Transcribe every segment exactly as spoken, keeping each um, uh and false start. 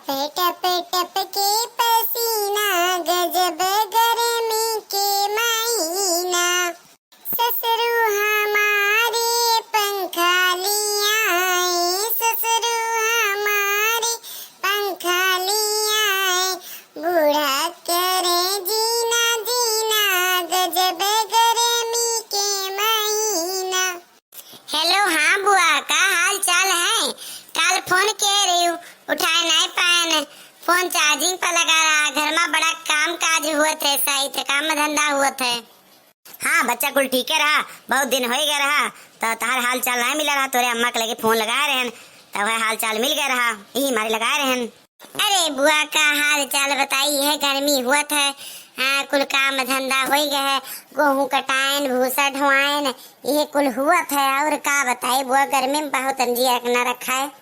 टप टप के पसीना, गजब गर्मी के महीना। ससुरु हमारे पंखा ले आए, ससुरु हमारे पंखा ले आए। बूढ़ा करे जीना जीना, गजब गर्मी के महीना। हेलो, हाँ बुआ, का हाल चाल है? काल फोन किहे रही, उठाए नाहीं पाएन। फोन चार्जिंग पर लगा रहा। घर मा बड़ा काम काज हुवत है, साइत काम धंधा हुवत है। हाँ बच्चा, कुल ठीके रहा, बहुत दिन होइ गए रहा, तो तहार हाल चाल नाहीं मिला रहा। तोरे अम्मा के लगे फोन लगाए रहेन, तब वह हाल चाल मिल गए रहा, यही मारे लगाए रहेन। अरे बुआ, का हाल चाल बताई है, गर्मी हुवत है, हाँ, कुल काम धंधा होइ गए है, गोहूँ कटाएन, भूसा ढोआएन, ये कुल हुवत है, और का बताई बुआ, गर्मी में बहुत अंजिया न रखा है।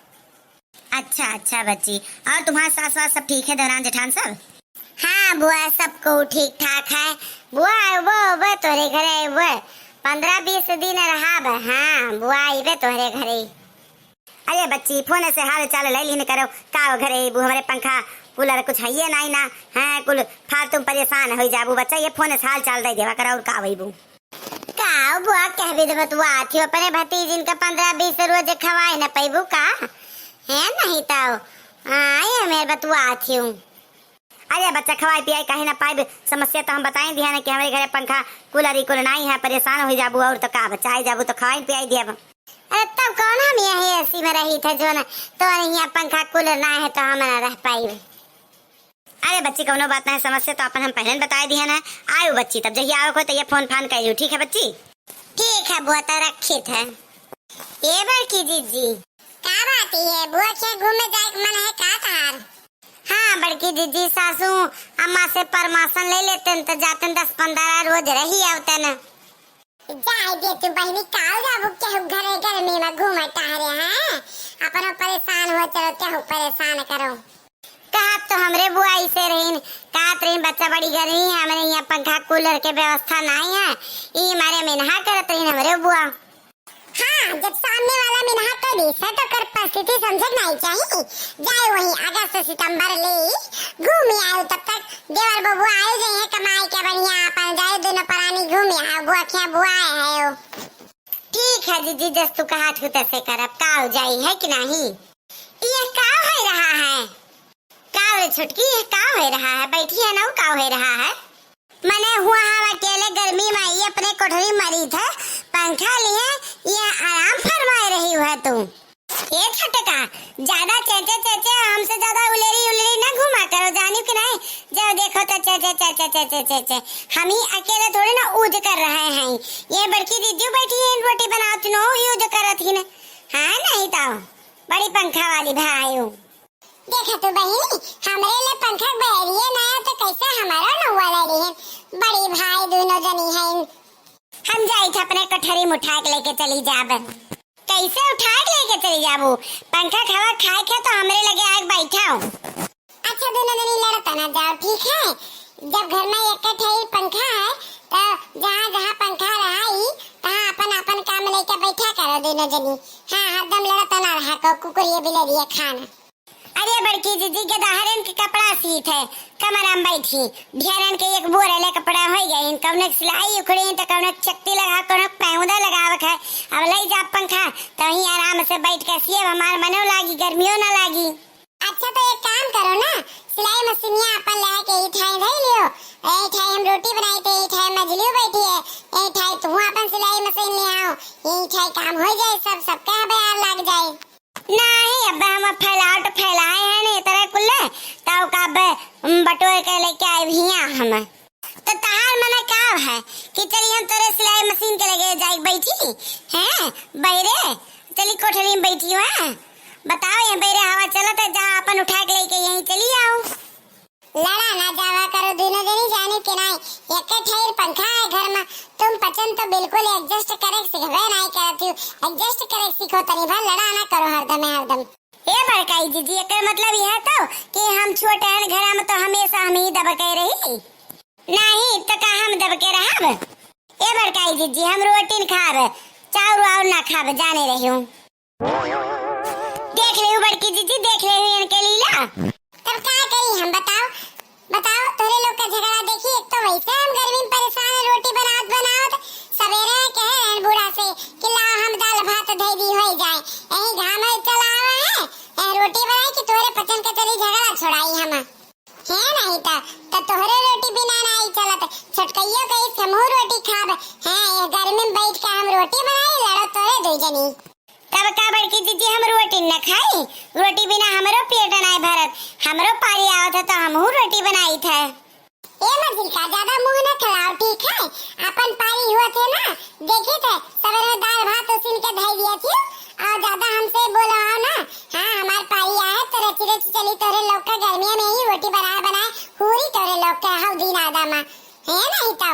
अच्छा अच्छा बच्ची, और तुम्हार सास वास सब ठीक है, देवरान जेठान सब? हाँ बुआ, सबको ठीक ठाक है। बुआ, वो, वो तोरे घरे, वो पन्द्रह बीस दिन रहा बा। हाँ बुआ, अइबे तोहरे घरे। अरे बच्ची, फोन से हाल चाल ले लिहन करो, का हो घरे अइबू, हमरे पंखा कूलर कुछ हइये नाहीं ना, हैं, कुल फालतू में परेशान होइ जाबू बच्चा, ये फोन से हाल चाल दइ देवा करो, और का अइबू। का बुआ, कहबे तो बतुआ थी अपने भतीजिन का पन्द्रह बीस रोज खवाए न पैबू का? है नहीं तो, हाँ, ये हमें बतुआ थी। अरे बच्चा, खवाई पियाई काहे ना पाइब? समस्या तो हम बताई दिया ना कि हमरे घरे पंखा कूलर ई कुल नाहीं है, परेशान होइ जाबू, और तो का बच्चा, आई जाबू तो खवाई पियाई दिया। अरे तब कौन हम यही एसी में रही थे जो न, तो यहाँ पंखा कूलर ना है तो हम ना रह पाइब। अरे बच्ची, कौनो बात ना है, समस्या तो अपन हम पहले बताए दिया ना। आयो बच्ची, तब जहिया आओ को तो ये फोन फान करियो, ठीक है बच्ची? ठीक है बुआ, तो रखित है। ये बड़की जीजी। का बात है बुआ, क्या घूमे जाए के मन है का तहार? हाँ बड़की जीजी, सासू अम्मा से परमासन ले लेतेन तो जातेन, दस पन्द्रह रोज रही आवतेन। जाए दे तू बहिनी, काल जाबू केहू घरे गर्मी में घूमे टहरे हैं, अपनो परेशान हो चलो, केहू परेशान करो। कहत तो हमरे बुआ ऐसे रहीन, कहत रहीन बच्चा बड़ी गर्मी है, हमरे यहाँ पंखा कूलर के व्यवस्था नाहीं है, ई मारे मिनहा करत रहीन हमरे बुआ। हाँ, जब सामने वाला मिनहा कर दी, से तो कर परिस्थिति समझे के नाहीं चाहिए। जाए वहीं अगस्त सितंबर ले घूम आयो, तब तक देवर बबुआ आयो जाए हैं कमाई के बढ़िया, अपन जाए दोनों परानी घूम आओ, बुआ क्या बुआ है हो। ठीक है जीजी, जस तू कहा थू तैसे करब, का हो जाई है कि नाहीं? ये का हो रहा है? का रे छोटकी, ये का हो रहा है? बैठी है ना, का हो रहा है? मने हुआ हम अकेले गर्मी में ये अपने कोठरी मरी थे, पंखा लिए ये आराम फरमाए रही है तू। ए छोटका, ज्यादा चेचे चेचे हमसे ज्यादा उलेरी उलेरी ना घूमा करो, जानियो कि नाहीं? जब देखो तो चेचे चेचे चेचे चेचे। हम ही अकेले थोड़ी ना यूज कर रहे हैं, ये बड़की दीदी बैठी हैं, रोटी बनावत नो यूज करत ही ना। हाँ, नहीं तो बड़ी पंखा वाली भाई हूँ। देखा तू बहिनी, हमरे ले पंखा बहरिए ना आयो तो कैसे हमारा नौआ ले रही है? बड़ी भाई दोनों जनी हैं। हम जाई थे अपने कोठरी में उठा के लेके चली जाब। कैसे उठा के लेके चली जाबू? पंखा के हवा खाए के तो हमरे लगे आके बैठा हो। अच्छा दोनों जनी लड़त ना जाओ, ठीक है? जब घर में एक ठे पंखा है तो जहाँ जहाँ पंखा रहा ही तहाँ अपन अपन काम लेके बैठा करो दोनों जनी। हाँ, हरदम लड़त ना रहा को कुकुरिया बिलरिया खाना। अरे बड़की जीजी, गदहरन के कपड़ा सीत है, कमरा में बैठी, ढेरन के एक बोरे ले कपड़ा होइ गए, कौनो के सिलाई उखड़ी तो कौनो के चकती लगा, कौनो के पैंगुदा लगावक है। अब लई जा पंखा, तो वहीं आराम से बैठ के सियब, हमार मनो लागी, गर्मियों ना लागी। अच्छा तो एक काम करो ना, सिलाई मशीनिया अपन ले आके ई ठाई धई लियो, ए ठाई हम रोटी बनाई थे, ई ठाई मझलियो बैठी है, ए ठाई तू अपन सिलाई मशीन ले आओ, ई ठाई काम हो जाए, सब सबके बयार लग जाए। नाहीं, अब हम फैलाव तो फैलाए हैं नहीं तरह कुल्ले, तब का अब, उम, बटोर के लेके आए भी हैं हम। तो तहार मने का है कि चली हम तोरे सिलाई मशीन के लगे जाए बैठी हैं, बैरे, चली कोठरी में बैठी हुआ। बताओ, ये बैरे हवा चलत है, जा अपन उठा के लेके यहीं चली आओ। लड़ा ना जावा करो दोनों जनी, जाने के नाई, एक ठेर पंखा है घर में, तुम पचन तो बिल्कुल adjust करे सिखबे नाई करत हो, adjust करे सीखो तनी भर, लड़ा ना करो हरदम हरदम। ए बड़काई जीजी, एकर मतलब यह तो कि हम छोटे हन घर में तो हमेशा हम ही दबके रही। नहीं तो का हम दबके रहब? ए बड़काई जीजी, हम रोटी न खाब, चाउर वाउर ना खाब, जाने रही हूँ। देख लेहू बड़की जीजी, देख लेहू इनके लीला। कि तोहरे पचन के चली झगड़ा छोड़ाई हम। हे नहीं त, त तोहरे रोटी बिना नाई चलत। छोटकइयो कहिस हमहू रोटी खाब। हैं, ये गर्मी में बैठ के हम रोटी बनाई, लड़ो तोहरे दुई जनी। तब का बड़की जीजी, हम रोटी न खाई? रोटी बिना हमरो पेट नाई भरत। हमरो पारी आवत है त हमहू रोटी बनाई थे। ए मझिलका, ज्यादा मुंह न चलाओ, ठीक है? अपन पारी हुआ थे ना, देखी थे, सवेरे में दाल भात उसीन के धई दिया थी, और ज्यादा हमसे बोलो आओ ना। हाँ, हमार पारी आए तो रची रची चली तोरे लोग का गर्मिया में ही रोटी बनाए बनाए, पूरी तोरे लोग के हव दिन आदा मा। है नहीं तो,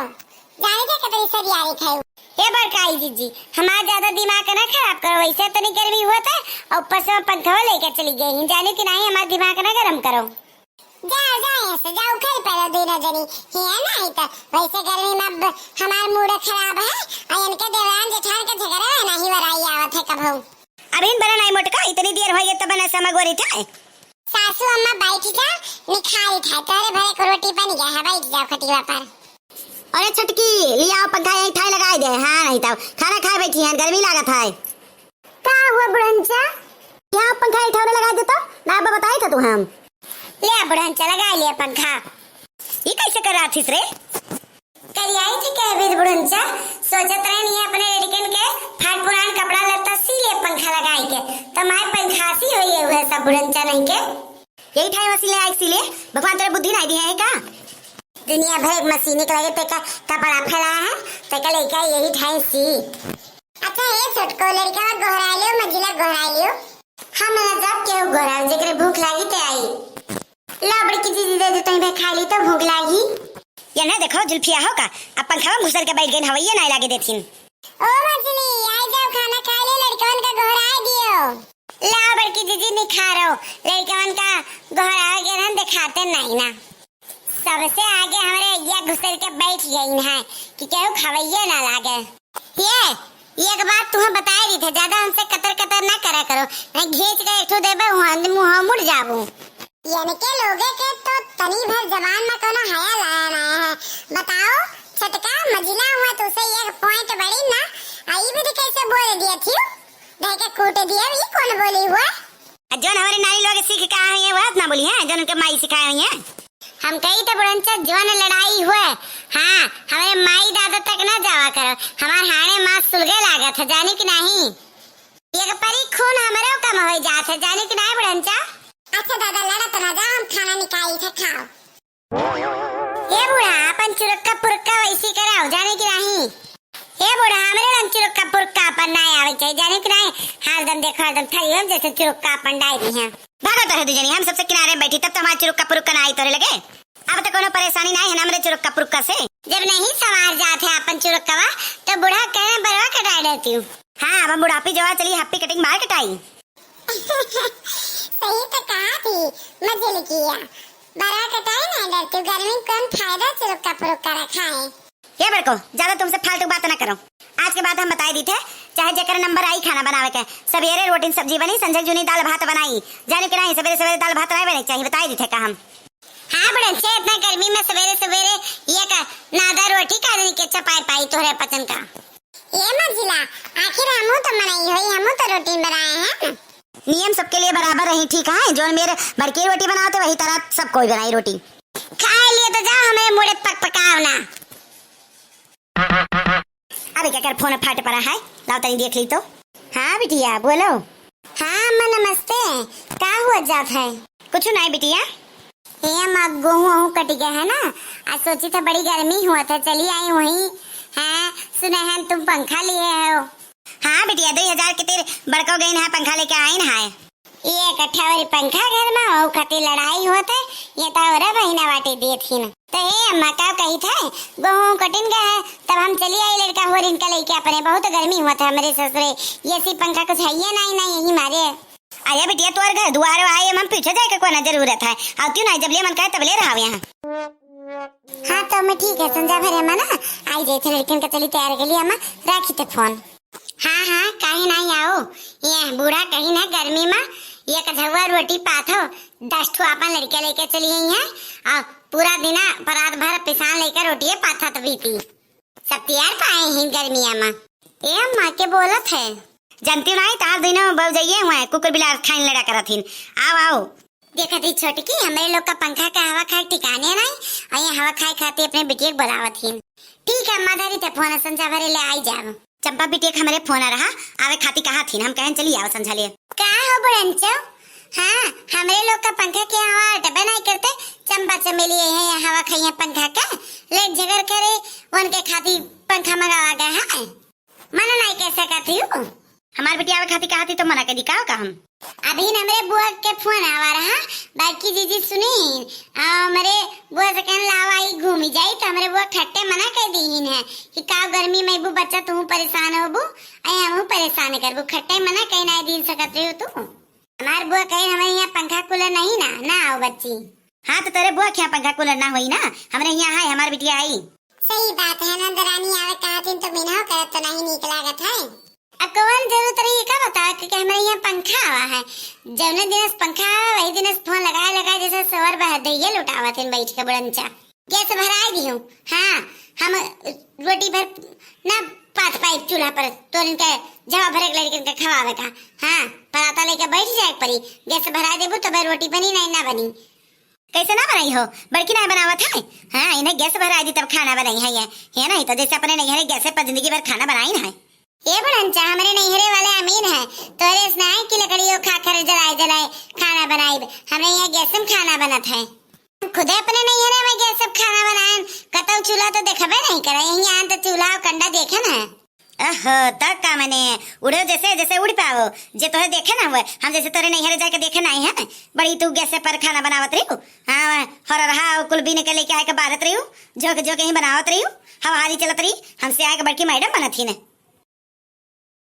जाने थे कतरी सरियारी खाई। ए बड़काई जीजी, हमार ज्यादा दिमाग ना खराब करो, वैसे इतनी गर्मी हुआ था, और ऊपर से मैं पंखा लेके चली गई, जाने कि नहीं, हमार दिमाग ना गरम करो। जाओ, जाओ यहाँ से, जाओ, घर पर रहो दोनों जनी। हियाँ नहीं तो वैसे गर्मी में अब हमार मूड खराब है, और इनके देवरान जेठान के झगड़े में नहीं वराई आवत है कभू। अभी इन बड़ा नहीं मोटका, इतनी देर होई है तब न समगोरी ठाए। सासू अम्मा बैठ जा, निखारी ठाए, तोरे भरे को रोटी बन गया है, बैठ जाओ खटिया पर। अरे छोटकी, ले आओ पंखा यहीं ठाए लगाई दे। हाँ, नहीं तो खाना खाए बैठी हैं, गर्मी लागत है। का हुआ बुढ़नचा? यहाँ पंखा इठौरे लगा देता, ना अब बताई था तू हम। ले आ बुढ़नचा, लगा लिया पंखा। ये कैसे कर रहा थी रे? करियाई थी कह बीर बुढ़नचा, सोचत रहन ये अपने लड़कन के फाट पुरान कपड़ा लत्ता सी ले पंखा लगाई के, तो माय पंखा सी होई है वह सब बुढ़नचा नहीं के। यही ठाई मशीन ले आई सी ले, भगवान तेरे बुद्धि नहीं दी है का? दुनिया भर एक मशीन के लगे तेका कपड़ा फैलाया है, तेका लेके यही ठाई सी। अच्छा, ए छोटको, लड़का गोहराइ लियो, मझिला गोहराइ लियो। हम ना जब केहू गोहराइ, जेकरे भूख लागी ते आई। ला बड़की दीदी दे दे, तहीं पे खा ली तो भूख लागी। ये ना देखो, जुल्फिया हो का, अब पंखा में घुसर के बैठ गई, हवैया नहीं लागे देथिन। ओ मझिली, आई जाओ, खाना खा लियो, लड़कवन का गोहराइ दियो। ला बड़की दीदी निखारो, लड़कवन का गोहरावे के रहन देखाते नहीं ना। सबसे आगे हमरे अइया घुसर के बैठ गई है कि केहू खवैये ना लागे। ये, ये एक बात तुम्हें बताए रही थे, ज्यादा हमसे कतर कतर ना करा करो, नहीं घींच के एक ठो देबे हुआ मुंह मुड़ जाबू। इनके लोगे के तो तनी भर जबान में कोनो हया लाया ना है। बताओ, छटका मझिला हुआ तुसे एक point बड़ी ना, आई भी कैसे बोल दिया थी? देख के कूट दिया, ई कौन बोली हुआ? आ जौन हमरे नानी लोग सीख के आए हैं, वह ना बोली है, जौन उनके माई सिखाए हुई है। हम कही तो बुढ़नचा जौन लड़ाई हुए, हाँ, हमरे माई दादा तक ना जावा करो, हमार हाणे माँ सुलगे लागत है, जाने कि नहीं? एक परी खून हमरो कम हो जात है, जाने कि नहीं बुढ़नचा? अच्छा दादा, लड़त ना जा, हम खाना निकाली थे, खाओ। ए बूढ़ा, अपन चुरक्का पुरक्का वैसी कराओ, जाने कि नहीं? ए बूढ़ा, हमरे रंग चुरक्का पुरक्का अपन ना आवे चाहिए, जाने कि नहीं? हरदम देखो, हरदम थरी हम जैसे चुरक्का अपन डाल दी हैं। भागो तो है दुजनी, हम सबसे किनारे में बैठी, तब तो हमारे चुरक्का पुरक्का ना आई तोरे लगे। अब तो कोनो परेशानी नहीं है ना हमरे चुरक्का पुरक्का से। जब नहीं संवार जात है अपन चुरक्कवा, तो बूढ़ा कहे बरवा कटाई देती हूँ। हाँ, अब हम बुढ़ापी जवा चली, हप्पी कटिंग मार कटाई। सही तो कहा थी मझिलकिया, बड़ा कटाई नहीं डरती, गर्मी में कौन फायदा चुरुक्का पुरुक्का रखा है। ये बड़को, ज्यादा तुमसे फालतू बात ना करो। आज के बाद हम बताई दी थे, चाहे जेकर नंबर आई खाना बनावे के, सवेरे रोटी सब्जी बनी, संझक जूनी दाल भात बनाई, जाने के नहीं सवेरे सवेरे दाल भात नहीं बने चाहिए, बताई दी थे का हम। हाँ बड़न से इतना गर्मी में सवेरे सवेरे ये का नादा रोटी का नहीं के चपाई पाई तोहरे पचन का। ए मझिला, आखिर हमहू तो मनई होई, हमहू तो रोटी बनाए हैं। नियम सबके लिए बराबर रही, ठीक है? जौन मेरे भर की रोटी बनावते, वही तरह सब कोई बनाई रोटी। खाए लिए तो जाओ, हमें मुड़े पक पकाओ ना। अबे क्या कर, फोन फाट पड़ा है, लाओ तनी देख ली तो। हाँ बिटिया, बोलो। हाँ अम्मा, नमस्ते। का हुआ जात है? कुछ नहीं बिटिया। ए अम्मा, गोहूँ वहूँ कट गया है ना, आज सोची था बड़ी गर्मी हुआ था, चली आई वहीं। हैं, सुने हैं तुम पंखा लिए हो। हाँ बिटिया, दो हजार के तेरे बड़को गई ना, पंखा लेके आई ना है। ये इकट्ठा वाली पंखा घर में, वहू खातिर लड़ाई होत है, ये तो और बहिना बाटी देत ही ना। तो ए अम्मा, का कही था, गोहूँ कटिन गया है, तब हम चली आई लड़का होरिन का लेके अपने, बहुत गर्मी हुआ था हमरे ससुरे, ये सी पंखा कुछ है ये नहीं, नहीं यही मारे। अरे बिटिया, तोर घर दुआर आए, हम पीछे जाए के कोना जरूरत है। आवती नहीं, जब ले मन करे तब ले रहा यहाँ। हाँ, तो मैं ठीक है, संझा भरे में ना आई जाए थे लड़किन के, चली तैयार के लिए, अम्मा राखी थे फोन। हाँ, हाँ, काहे नहीं आओ, ये बूढ़ा कहीं ना गर्मी में ये कझौआ रोटी पाथो, दस ठो अपन लड़के लेके चली आई है और पूरा दिना रात भर पिसान लेकर रोटिए पाथत बीती। सब तैयार पाए हैं गर्मिया में। ए अम्मा के बोलत है। जानती हो नाहीं, तार दुइनो भौजइये हुए कुकुर बिलार खाइन लड़ा करत हिन। आओ, आओ। देखत ही छोटकी, हमरे लोग का पंखा का हवा खाए ठिकाने नाहीं, अउर ये हवा खाए खातिर अपने बिटिया के बोलावत हिन। ठीक है अम्मा, धरी थे फोन, संझा भरे ले आई जाब। चंपा बिटिया के हमरे फोन आ रहा, आवे खातिर कहत हिन, हम कहन चली आओ संझा ले। का हो बुढ़नचो? हाँ, हमरे लोग का पंखा के हवा अटबे नाहीं करते, चंपा चमेली है हवा खाइए पंखा का, लेट झगड़ करे, उनके खातिर पंखा मंगावा गया है। मना नाहीं कइ सकत हू। हमार बिटिया आवे खातिर कहत ही तो मना कइ दी का, का हम? अभी न हमरे बुआ के फोन आवा रहा, बड़की जीजी सुनी, आ, हमरे बुआ से कहन लावा आई घूमी जाई, तो हमरे बुआ खट्टे मना कइ दीहिन है कि का गर्मी में अइबू बच्चा, तू परेशान होबू, अइ हमहू परेशान करबू, खट्टे मना कइ नाहीं दीन सकत रही तू। हमार बुआ कहे हमरे यहाँ पंखा कूलर नहीं ना, ना आओ बच्ची। हाँ, तो तोरे बुआ के यहाँ पंखा कूलर ना होई ना, हमरे यहाँ है, हमार बिटिया आई। सही बात है, नंद रानी आवे कहत हिन तो बिना करत तो नहीं नीक लागत है। अब कौन जरूरत रही का बता, क्योंकि हमरे यहाँ पंखा आवा है। जौने दिन से पंखा आवा, वही दिन से फोन लगाए लगाए जैसे सवर बह दहिए लुटावत हिन बैठ के बुढ़नचा। गैस भराई दिहूँ। हाँ, हम रोटी भर ना पात पाइब चूल्हा पर, तोरिन के जवा भरे के लड़किन के खवावे का। हाँ, पराता लेके बैठ जाए के पड़ी। गैस भराई देबू तब रोटी बनी, नहीं ना बनी। कैसे ना बनाई हो, बड़की ना बनावत है। हाँ, इन्हें गैस भराई दी तब खाना बनाई है ये, है ना? तो जैसे अपने नैहरे गैसे पर जिंदगी भर खाना बनाई ना है। ए बुढ़नचा, हमरे नैहरे वाले अमीन है, तोरे से नाहीं कि लकड़ियों खाखर जलाए जलाए खाना बनाइब, हमरे यहाँ गैस में खाना बनत है। खुदे अपने नैहरे में गैस में खाना बनाएन, कतौ चूल्हा तो देखबे नहीं करे, यहीं आन तो चूल्हा और कंडा देखे ना। ओहो, तब का मने, उड़ो जैसे, जैसे उड़ पावो, जे तोहे देखे ना हुए, हम जैसे तोरे नैहरे जाके देखे ना आई है, बड़ी तू गैस पर खाना बनावत रही हो, हाँ, हर रहा कुल बीन के लेके आए के बारत रही हो, झोंक झोंक ही बनावत रही हो, हवा हारी चलत रही, हमसे आए के बड़की मैडम बनत ही ने।